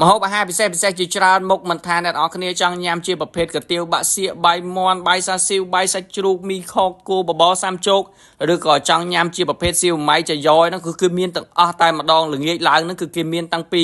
ម្ហូបអាហារពិសេសពិសេសជាច្រើនមុខមិនថាអ្នកនរគ្នាចង់ញ៉ាំជាប្រភេទកាទៀវបាក់សៀកបាយមាន់បាយសាស៊ីវបាយសាច់ជ្រូកមីខគោបបរសាំជោកឬក៏ចង់ញ៉ាំជាប្រភេទស៊ីវម៉ៃចយ៉យហ្នឹងគឺគឺមានទាំងអស់តែម្ដងល្ងាចឡើងហ្នឹងគឺគេមានតាំងពី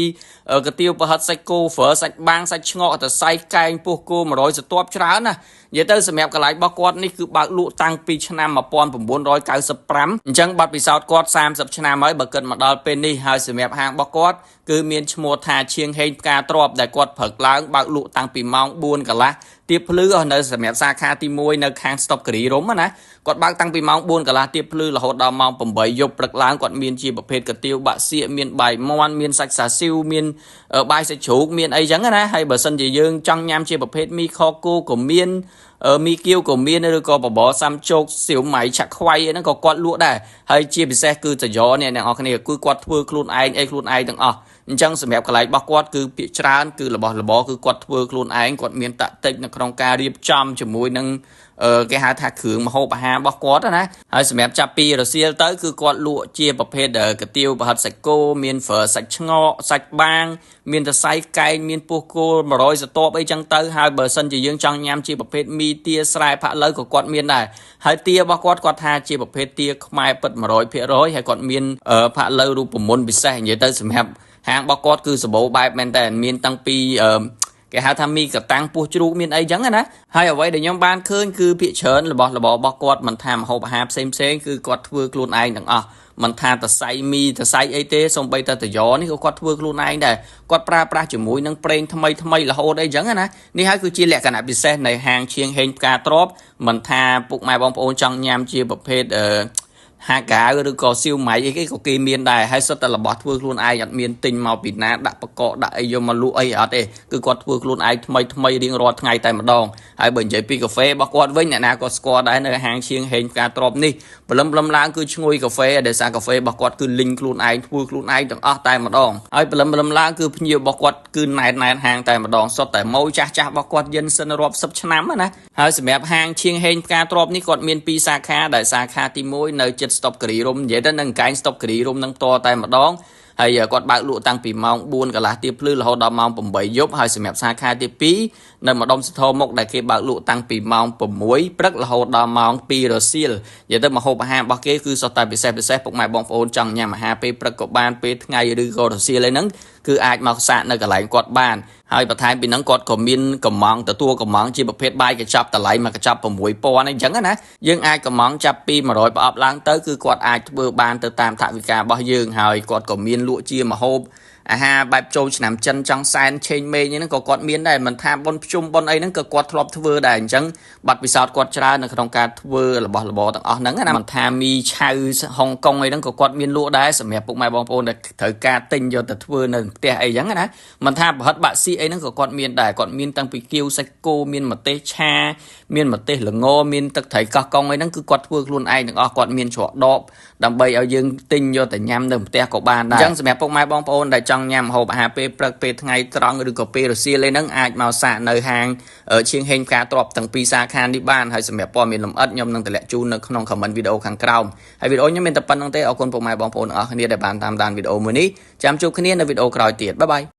កាទៀវប្រហិតសាច់គោហ្វឺសាច់បាំងសាច់ឆ្ងកតសៃកែងពោះគោ100ស្រទាប់ច្រើនណានិយាយទៅសម្រាប់កន្លែងរបស់គាត់នេះគឺបើកលក់តាំងពីឆ្នាំ1995អញ្ចឹងបទពិសោធន៍គាត់30ឆ្នាំហើយបើគិតមកដល់ពេលនេះហើយសម្រាប់ហាងរបស់គាត់គឺមានឈ្មោះថាឈៀងហេងផ្កាទ្របដែលគាត់ព្រឹកឡើងបើកលក់តាំងពីម៉ោង4កន្លះទៀបភ្លឺអស់នៅសម្រាប់សាខាទី1នៅខាងស្តុបគិរីរម្យណាគាត់បើកតាំងពីម៉ោង4កន្លះទៀបភ្លឺរហូតដល់ម៉ោង8យប់ព្រឹកឡើងគាត់មានជាប្រភេទកាទៀវបាក់សៀកមានបាយមាន់មានសាច់សាស៊ីវមានបាយសាច់ជ្រូកមានអីចឹងណាហើយបើសិនជាយើងចង់ញ៉ាំជាប្រភេទមីខគោក៏មានមីគៀវក៏មានឬក៏បបរសាំជោកសៀវម៉ៃឆាក់ខ្វៃអីហ្នឹងក៏គាត់លក់ដែរហើយជាពិសេសគឺតយ៉នេះអ្នកនរគ្នាគឺគាត់ធ្វើខ្លួនឯងអីខ្លួនឯងទាំងអស់អញ្ចឹងសម្រាប់កន្លែងរបស់គាត់គឺភាគច្រើនគឺរបស់របរគឺគាត់ធ្វើខ្លួនឯងគាត់មានតាក់ទិចនៅក្នុងការរៀបចំជាមួយនឹងគេហៅថាគ្រឿងម្ហូបអាហាររបស់គាត់ណាហើយសម្រាប់ចាប់ពីរសៀលទៅគឺគាត់លក់ជាប្រភេទកាទៀវប្រហិតសាច់គោមានហ្វឺសាច់ឆ្ងកសាច់បាងមានតសៃកែងមានពោះគោ100ស្រទាប់អីចឹងទៅហើយបើសិនជាយើងចង់ញ៉ាំជាប្រភេទមីទាស្រែផាក់ឡូវក៏គាត់មានដែរហើយទារបស់គាត់គាត់ថាជាប្រភេទទាខ្មែរពិត100%ហើយគាត់មានផាក់ឡូវរូបមន្តពិសេសនិយាយទៅសម្រាប់ហាងរបស់គាត់គឺសម្បូរបែបមែនតើមានតាំងពីគេហៅថាមីកតាំងពោះជ្រូកមានអីចឹងណាហើយអ្វីដែលខ្ញុំបានឃើញគឺភាគច្រើនរបស់របររបស់គាត់មិនថាម្ហូបអាហារផ្សេងផ្សេងគឺគាត់ធ្វើខ្លួនឯងទាំងអស់មិនថាតសៃមីតសៃអីទេសូម្បីតែតយ៉នេះក៏គាត់ធ្វើខ្លួនឯងដែរគាត់ប្រើប្រាស់ជាមួយនឹងប្រេងថ្មីថ្មីរហូតអីចឹងណានេះហើយគឺជាលក្ខណៈពិសេសនៃហាងឈៀងហេងផ្កាទ្របមិនថាពុកម៉ែបងប្អូនចង់ញ៉ាំជាប្រភេទអឺហាកាវឬក៏សៀវម៉ៃអីគេក៏គេមានដែរហើយសុទ្ធតែរបស់ធ្វើខ្លួនឯងអត់មានទិញមកពីណាដាក់បកកដាក់អីយកមកលក់អីអត់ទេគឺគាត់ធ្វើខ្លួនឯងថ្មីថ្មីរៀងរាល់ថ្ងៃតែម្ដងហើយបើនិយាយពីកាហ្វេរបស់គាត់វិញអ្នកណាក៏ស្គាល់ដែរនៅហាងឈៀងហេងផ្កាទ្របនេះព្រលឹមព្រលឹមឡើងគឺឈ្ងុយកាហ្វេដោយសារកាហ្វេរបស់គាត់គឺលីងខ្លួនឯងធ្វើខ្លួនឯងទាំងអស់តែម្ដងហើយព្រលឹមព្រលឹមឡើងគឺភ្ញៀវរបស់គាត់គឺណែនណែនហាងតែម្ដងសុទ្ធតែម៉ូចាស់ចាស់របស់គាត់យិនសិនរាប់សិបឆ្នាំណាហើយសម្រាប់ហាងឈៀងហេងផ្កាទ្របនេះគាត់មានពីរសាខាដែលសាខាទី1នៅជិតស្តុបគិរីរម្យនិយាយទៅនឹងកែងស្តុបគិរីរម្យនឹងតតែម្ដងហើយគាត់បើកលក់តាំងពីម៉ោង4កន្លះទៀបភ្លឺរហូតដល់ម៉ោង8យប់ហើយសម្រាប់សាខាទី2នៅម្ដុំសធមុខដែលគេបើកលក់តាំងពីម៉ោង6ព្រឹករហូតដល់ម៉ោង2រសៀលនិយាយទៅម្ហូបអាហាររបស់គេគឺសុទ្ធតែពិសេសពិសេសពុកម៉ែបងប្អូនចង់ញ៉ាំអាហារពេលព្រឹកក៏បានពេលថ្ងៃឬក៏រសៀលអីហ្នឹងគឺអាចមកសាកនៅកន្លែងគាត់បានហើយបន្ថែមពីហ្នឹងគាត់ក៏មានកំងទទួលកំងជាប្រភេទបាយកញ្ចប់តម្លៃមួយកញ្ចប់6000អីចឹងណាយើងអាចកំងចាប់ពី100ប្រអប់ឡើងទៅគឺគាត់អាចធ្វើបានទៅតាមថវិការបស់យើងហើយគាត់ក៏មានលក់ជាម្ហូបអាហារបែបចូលឆ្នាំចិនចង់សែនឆេងមេងហ្នឹងក៏គាត់មានដែរមិនថាបុណ្យភ្ជុំបុណ្យអីហ្នឹងក៏គាត់ធ្លាប់ធ្វើដែរអញ្ចឹងបាត់ពិសោធន៍គាត់ច្រើននៅក្នុងការធ្វើរបស់របរទាំងអស់ហ្នឹងណាមិនថាមីឆៅហុងកុងអីហ្នឹងក៏គាត់មានលក់ដែរសម្រាប់ពុកម៉ែបងប្អូនដែលត្រូវការទិញយកទៅធ្វើនៅផ្ទះអីចឹងណាមិនថាប្រហិតបាក់ស៊ីអីហ្នឹងក៏គាត់មានដែរគាត់មានតាំងពីគៀវសាច់គោមានម្ទេសឆាមានម្ទេសល្ងមានទឹកត្រីកោះកុងអីហ្នឹងគឺគាត់ធ្វើខ្លួនឯងទាំងអស់គាត់មានច្រកដបដើម្បីឲ្យយើងទិញយកទៅញ៉ាំនៅផ្ទះក៏បានដែរអញ្ចឹងសម្រាប់ពុកម៉ែបងប្អូនដែលចង់ញ៉ាំម្ហូបអាហារពេលព្រឹកពេលថ្ងៃត្រង់ឬក៏ពេលរសៀលអីហ្នឹងអាចមកសាកនៅហាងឈៀងហេងផ្កាទ្របទាំងពីរសាខានេះបានហើយសម្រាប់ព័ត៌មានលម្អិតខ្ញុំនឹងតម្លាក់ជូននៅក្នុង comment វីដេអូខាងក្រោមហើយវីដេអូខ្ញុំមានតែប៉ុណ្្នឹងទេអរគុណពុកម៉ែបងប្អូនទាំងអស់គ្នាដែលបានតាមដានវីដេអូមួយនេះចាំជួបគ្នានៅវីដេអូក្រោយទៀត bye bye.